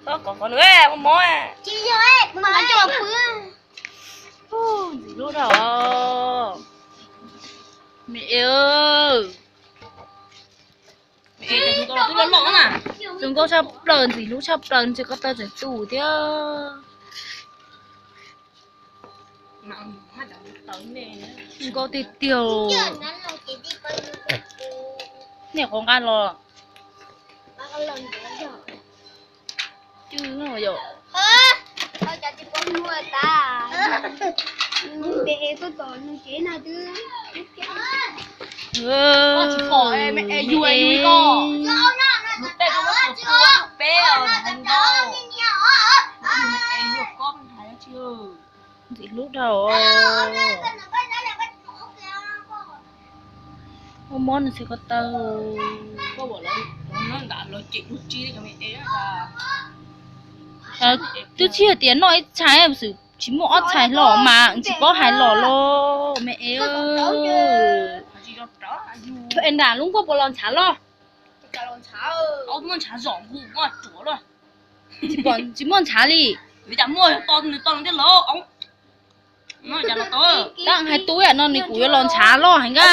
Koj kom qhov nws mob. Ntxim hlub dhau. Me es, zoo nkauj tshaj plaws, ntxim hlub tshaj plaws, ntshe ko taw tseem tu thiab. Zoo nkauj tiag tiag. Nej qhov nqa los. Cw yom. Ntxim hlub dhau. Mob mob nws txiv ko taw. Twb tsis hais tias noj ib txhais xwb, tsis muaj ob txhais hlo mas tsis paub hais los los me es. Es nram lub nkuaj puas los ntshav loj? Tsis muaj ntshav li. Tab hais tub yam no nws kuj yuav los ntshav loj heev nka.